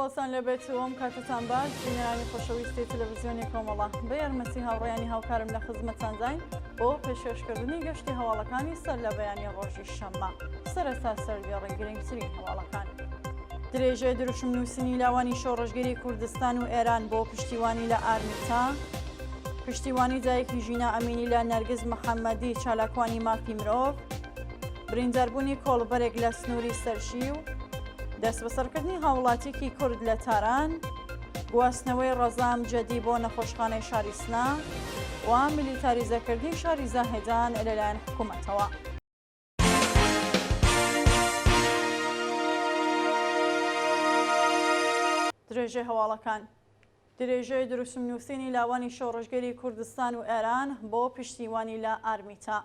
سڵاوتان لێبێت و ئەم کاتەتان باش بینەرانی خۆشەویستی تەلەڤزیۆنی کۆمەڵە بە یارمەتی هاوڕێیانی هاوکارم لە خزمەتتانداین بۆ پێشکەشکردنی گەشتی هەواڵەکانی سەر لە بەیانی ڕۆژی شەممە سەرەتا سەردێڕی گرنگترین هەواڵەکان. درێژەی دروشم نووسینی لاوانی شۆڕشگێری کوردستان و ئێران بۆ پشتیوانی لە ئارمیتا، پشتیوانی دایکی ژینا ئەمینی لە نەرگز محەممەدی چالاکوانی مافی مرۆڤ، برینداربوونی کۆڵبەرێک لە سنووری سەرشی و دەستبەسەرکردنی هاوڵاتیکی کورد لە تاران، گواستنەوەی ڕەزا ئەمجەدی بۆ نەخۆشخانەی شاری سنە و میلیتاریزەکردنی شاری زاهێدان لەلایەن حکوومەتەوە. درێژەی هەواڵەکان درێژەی دروشم نووسینی لاوانی شۆڕشگێری کوردستان و ئێران بۆ پشتیوانی لە ئارمیتا.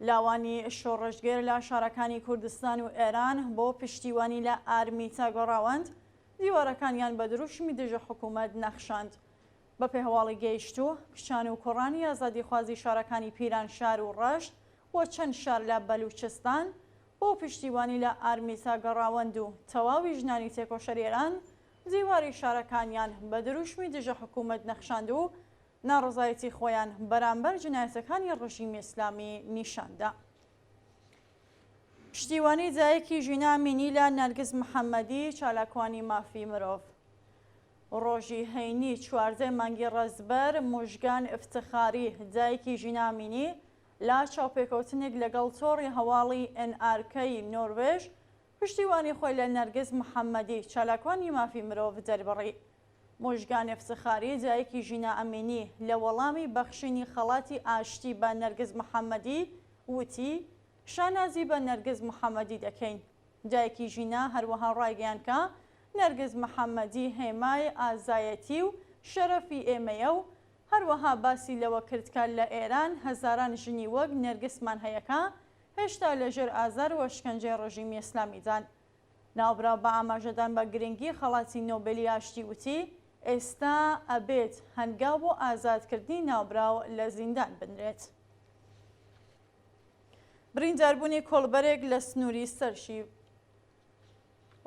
لاوانی شۆڕشگێر لە شارەکانی کوردستان و ئێران بۆ پشتیوانی لە ئارمیتا گۆڕاوەند دیوارەکانیان بە دروشمی دژە حکوومەت نەخشاند. بەپێ هەواڵی گەیشتوو، کچان و کوڕانی ئازادیخوازی شارەکانی پیرانشار و ڕەشت و چەند شار لە بەلووچستان بۆ پشتیوانی لە ئارمیتا گەڕاوەند و تەواوی ژنانی تێکۆشەری ئێران دیواری شارەکانیان بە دروشمی دژە حکوومەت نەخشاند و ناڕەزایەتی خۆیان بەرامبەر جنایەتەکانی ڕژیمی ئیسلامی نیشان دا. پشتیوانی دایکی ژینا ئەمینی لە نەرگس محەممەدی چالاکوانی مافی مرۆڤ. ڕۆژی هەینی 14 مانگی ڕەزبەر موژگان ئیفتخاری دایکی ژینا ئەمینی لە چاوپێکەوتنێک لەگەڵ تۆڕی هەواڵی ئێن ئار کەی نۆروێژ پشتیوانی خۆی لە نەرگس محەممەدی چالاکوانی مافی مرۆڤ دەربڕی. موژگان ئێفتخاری، دایکی ژینا ئەمینی، لە وەڵامی بەخشینی خەڵاتی ئاشتی بە نەرگس محەممەدی وتی، شانازی بە نەرگس محەممەدی دەکەین. دایکی ژینا هەروەها ڕایگەیاند کە نەرگس محەممەدی هێمای ئازایەتی و شەرەفی ئێمەیە و هەروەها باسی لەوە کرد کە لە ئێران هەزاران ژنی وەک نەرگسمان هەیە کە هێشتا لەژێر ئازار و ئەشکەنجەی ڕژیمی ئیسلامیدان. ناوبراو بە ئاماژەدان بە گرنگی خەڵاتی نۆبێلی ئاشتی وتی، ئێستا ئەبێت هەنگاو بۆ ئازادکردنی ناوبراو لە زیندان بنرێت. برینداربوونی کۆڵبەرێک لە سنووری سەرشیو.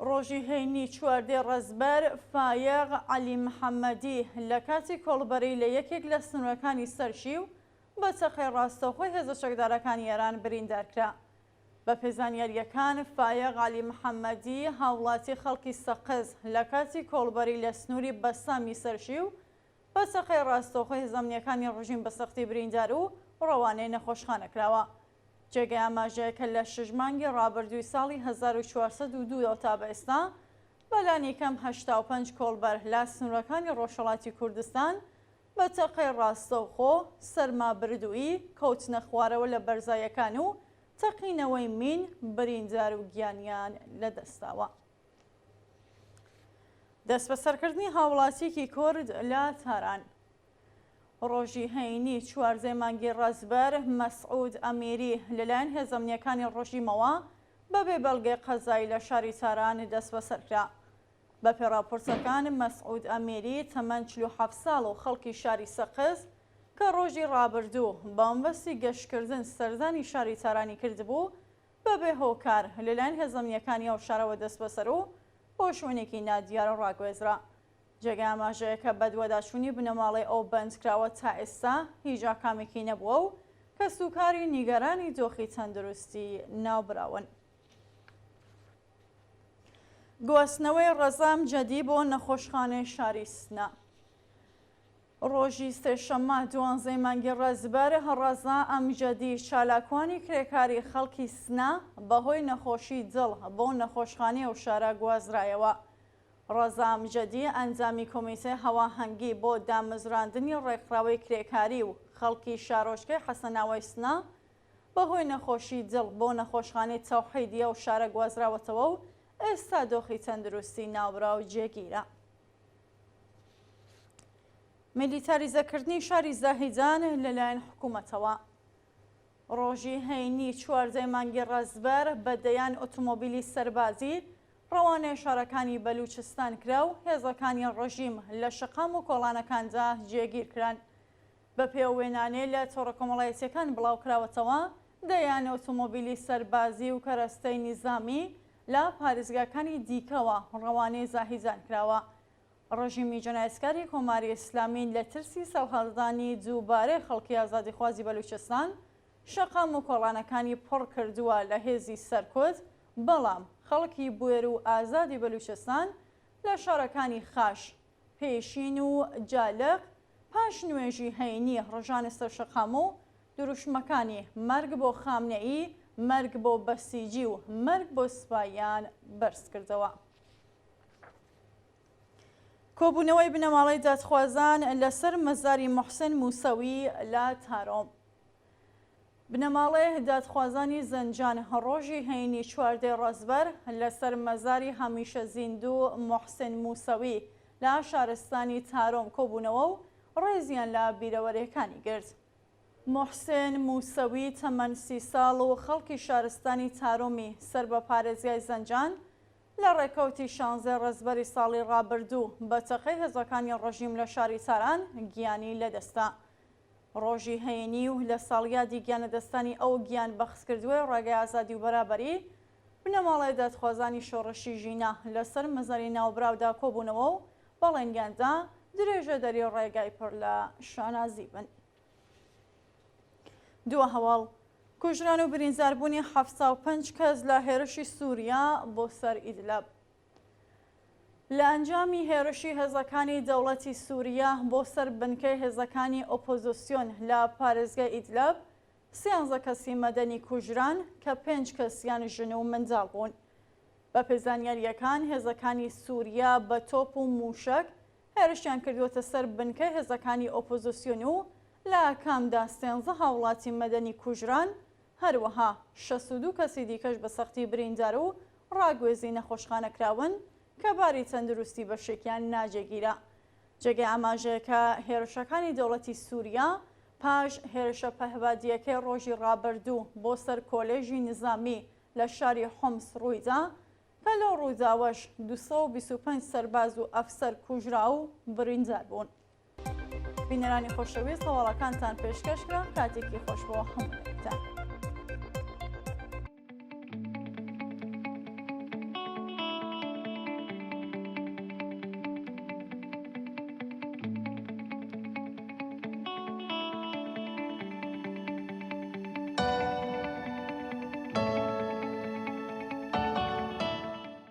ڕۆژی هەینی چواردەی ڕەزبەر، فایەق عەلی محەممەدی لە کاتی کۆڵبەری لە یەکێک لە سنوورەکانی سەرشیو بە چەقەی ڕاستەوخۆی هێزە چەکدارەکانی ئێران بریندار کرا. بەپێی زانیارییەکان، فایەق عەلی محەممەدی، هاوڵاتی خەڵکی سەقز، لە کاتی کۆڵبەری لە سنووری بەسامی سەرشیو بە چەقەی ڕاستەوخۆی هێزە ئەمنییەکانی ڕژیم بە سەختی بریندار و ڕەوانەی نەخۆشخانە کراوە. جێگەی ئاماژەیە کە لە شەش مانگی ڕابردووی ساڵی 1402 ەوە تا بە ئێستا بە لانیکەم 85 کۆڵبەر لە سنوورەکانی ڕۆژهەڵاتی کوردستان بە تەقەی ڕاستەوخۆ، سەرمابردوویی، کەوتنە خوارەوە لە بەرزاییەکان و تەقینەوەی مین بریندار و گیانیان لەدەستداوە. دەستبەسەرکردنی هاوڵاتییەکی کورد لە تاران. ڕۆژی هەینی چواردەی مانگی ڕەزبەر، مەسعود ئەمیری لەلایەن هێزە ئەمنییەکانی ڕژیمەوە بەبێ بەڵگەی قەزایی لە شاری تاران دەستبەسەر کرا. بەپێی ڕاپۆرتەکان، مەسعود ئەمیری تەمەن 47 ساڵ و خەڵکی شاری سەقز کە ڕۆژی ڕابردوو بە مەبەستی گەشتکردن سەردانی شاری تارانی کردبوو، بەبێ هۆکار لەلایەن هێزە ئەمنییەکانی ئەو شارەوە دەستبەسەر و بۆ شوێنێکی نادیار ڕاگوێزرا. جێگای ئاماژەیە کە بەدواداچوونی بنەماڵەی ئەو بەندکراوە تا ئێستا هیچ ئاکامێکی نەبووە و کەسوکاری نیگەرانی دۆخی تەندروستی ناوبراون. گواستنەوەی ڕەزا ئەمجەدی بۆ نەخۆشخانەی شاری سنە. ڕۆژی سێشەممە دوانزەی مانگی ڕەزبەر، ڕەزا ئەمجەدی چالاکوانی کرێکاری خەڵکی سنە بەهۆی نەخۆشی دڵ بۆ نەخۆشخانەی ئەو شارە گوازرایەوە. ڕەزا ئەمجەدی ئەندامی کۆمیتەی هەواهەنگی بۆ دامەزراندنی ڕێکخراوەی کرێکاری و خەڵکی شارۆچکەی حەسەناوای سنە بەهۆی نەخۆشی دڵ بۆ نەخۆشخانەی تەوحیدی ئەو شارە گوازراوەتەوە و ئێستا دۆخی تەندروستی ناوبراو جێگیرە. میلیتاریزەکردنی شاری زاهیدان لەلایەن حکوومەتەوە. ڕۆژی هەینی چواردەی مانگی ڕەزبەر بە دەیان ئۆتۆمۆبیلی سەربازی ڕەوانەی شارەکانی بەلووچستان کرا و هێزەکانی ڕژیم لە شەقام و کۆڵانەکاندا جێگیر کران. بەپێی ئەو وێنانەی لە تۆڕە کۆمەڵایەتییەکان بڵاوکراوەتەوە، دەیان ئۆتۆمۆبیلی سەربازی و کەرەستەی نیزامی. لە پارێزگاکانی دیکەوە ڕەوانەی زاهیدان کراوە. ڕژیمی جەنایەتکاری کۆماری ئیسلامی لە ترسی سەرهەڵدانی دووبارەی خەڵکی ئازادیخوازی بەلوچستان، شەقام و کۆڵانەکانی پڕ کردووە لە هێزی سەرکوت، بەڵام خەڵکی بوێر و ئازادی بەلوچستان لە شارەکانی خاش، پێشین و جالق پاش نوێژی هەینی ڕژانە سەر شەقام و دروشمەکانی مەرگ بۆ خامنەیی، مەرگ بۆ بەسیجی و مەرگ بۆ سپایان بەرز کردەوە. کۆبوونەوەی بنەماڵەی دادخوازان لەسەر مەزاری موحسن موسەوی لە تارۆم. بنەماڵەی دادخوازانی زەنجان ڕۆژی هەینی چواردەی ڕەزبەر لەسەر مەزاری هەمیشە زیندوو موحسن موسەوی لە شارستانی تارۆم کۆبوونەوە و ڕێزیان لە بیرەوەرییەکانی گرت. موحسن موسەوی تەمەن سی ساڵ و خەڵکی شارستانی تارۆمی سەر بە پارێزگای زەنجان لە ڕێکەوتی شانزەی ڕەزبەری ساڵی ڕابردوو بە تەقەی هێزەکانی ڕژیم لە شاری تاران گیانی لەدەستدا. ڕۆژی هەینی و لە ساڵیادی گیانلەدەستانی ئەو گیان بەختکردووەی ڕێگای ئازادی و بەرابەری، بنەماڵەی دادخوازانی شۆڕشی ژینا لەسەر مەزاری ناوبراودا کۆبوونەوە و بەڵێنیان دا درێژەدەری ڕێگای پڕ لە شانازی بن. دوا هەواڵ، کوژران و برینداربوونی 75 کەس لە هێرشی سووریا بۆ سەر ئیدلب. لە ئەنجامی هێرشی هێزەکانی دەوڵەتی سووریا بۆ سەر بنکەی هێزەکانی ئۆپۆزسیۆن لە پارێزگای ئیدلب، سیانزە کەسی مەدەنی کوژران کە پێنج کەسیان ژن و منداڵ بوون. بەپێی زانیارییەکان هێزەکانی سووریا بە تۆپ و مووشەک هێرشیان کردووەتە سەر بنکەی هێزەکانی ئۆپۆزسیۆن و لە ئاکامدا سێنزە هاوڵاتی مەدەنی کوژران، هەروەها 62 کەسی دیکەش بە سەختی بریندار و ڕاگوێزی نەخۆشخانە کراون کە باری تەندروستی بەشێکیان ناجێگیرە. جێگەی ئاماژەیە کە هێرشەکانی دەوڵەتی سووریا پاش هێرشە پەهبادییەکەی ڕۆژی ڕابردوو بۆ سەر کۆلێژی نیزامی لە شاری حومس ڕوویدا کە لەو ڕووداوەش 225 سەرباز و ئەفسەر کوژرا و بریندار بوون. بینەرانی خۆشەویست هەواڵەکانتان پێشکەش کرا کاتێکی خۆش بۆ هەموو لایەکتان.